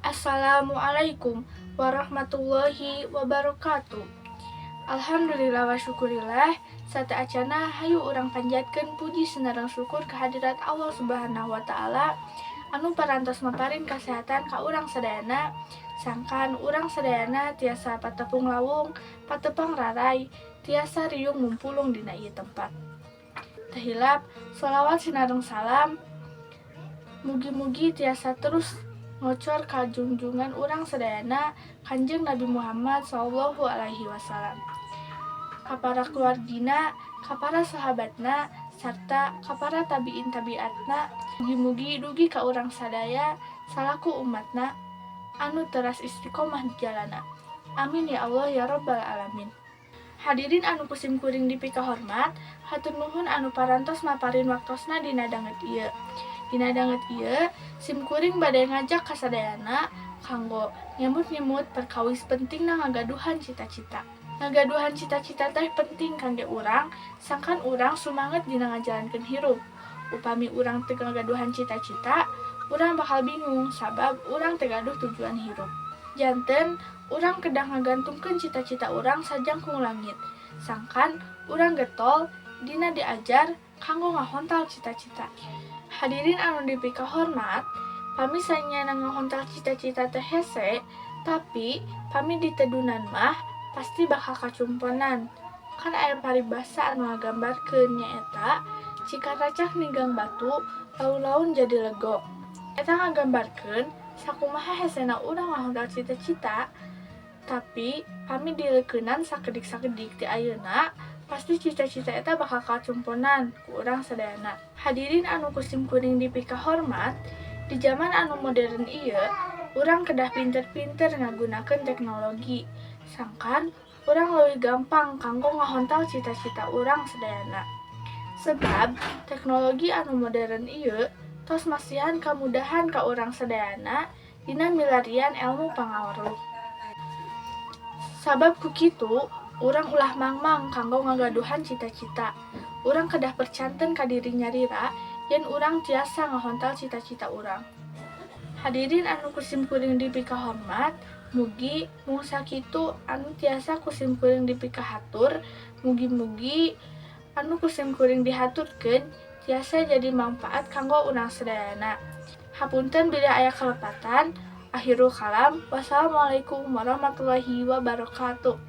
Assalamualaikum warahmatullahi wabarakatuh. Alhamdulillah wa syukurillah, sateuacanna hayu urang panjatkeun puji sinareng syukur kehadirat Allah Subhanahu wa Ta'ala anu parantos maparin kasehatan ka urang sadayana, sangkan urang sadayana tiasa patepung lawung, patepang raray, tiasa riung mumpulung dina ieu tempat. Teu hilap sholawat sinareng salam mugi-mugi tiasa terus ngocor ka junjungan urang sadayana, Kanjeng Nabi Muhammad Shallallahu Alaihi Wasallam, ka para keluargina, ka para sahabatna, sarta ka para tabiin tabiatna, mugi-mugi dugi ka urang sadaya salaku umatna anu teras istiqomah di jalana. Amin ya Allah ya Rabbal alamin. Hadirin anu ku sim kuring dipikahormat, hatur nuhun anu parantos maparin waktosna dina danget ieu. Dina danget ieu, sim kuring bade ngajak kasadayana kanggo ngemut-ngemut perkawis pentingna ngagaduhan cita-cita. Ngagaduhan cita-cita teh penting kangge urang, sangkan urang sumanget dina ngajalankeun hirup. Upami urang teu ngagaduhan cita-cita, urang bakal bingung sabab urang teu gaduh tujuan hirup. Janten urang kedah ngagantungkeun cita-cita urang sajangkung langit, sangkan urang getol dina diajar kanggo ngahontal cita-cita. Hadirin anu dipikahormat, pami sanyana ngahontal cita-cita teh hese, tapi pami ditedunan mah pasti bakal kacumponan. Kan aya paribasa anu ngagambarkeun, nyaeta "Cikaracak ninggang batu, laun-laun jadi legok." Eta ngagambarkeun sakumaha hesena urang ngahontal cita-cita, tapi pami dileukeunan sakedik-sakedik ti ayeuna, pasti cita-cita eta bakal kacumponan ku urang sadayana. Hadirin anu ku sim kuring dipikahormat, di zaman anu modern ieu, urang kedah pinter-pinter ngagunakeun teknologi, sangkan urang leuwih gampang kanggo ngahontal cita-cita urang sadayana. Sebab teknologi anu modern ieu tos masihan kamudahan ka urang sadayana dina milarian elmu pangaweruh. Sabab ku kitu, urang ulah mangmang kanggo ngagaduhan cita-cita. Urang kedah percanten ka diri nyalira yen urang tiasa ngahontal cita-cita urang. Hadirin anu ku sim kuring dipikahormat, mugi mung sakitu anu tiasa ku sim kuring dipikahatur, mugi-mugi anu ku sim kuring dihaturkeun tiasa jadi mangpaat kanggo urang sadayana. Hapunten bilih aya kalepatan. Akhirul kalam, wassalamualaikum warahmatullahi wabarakatuh.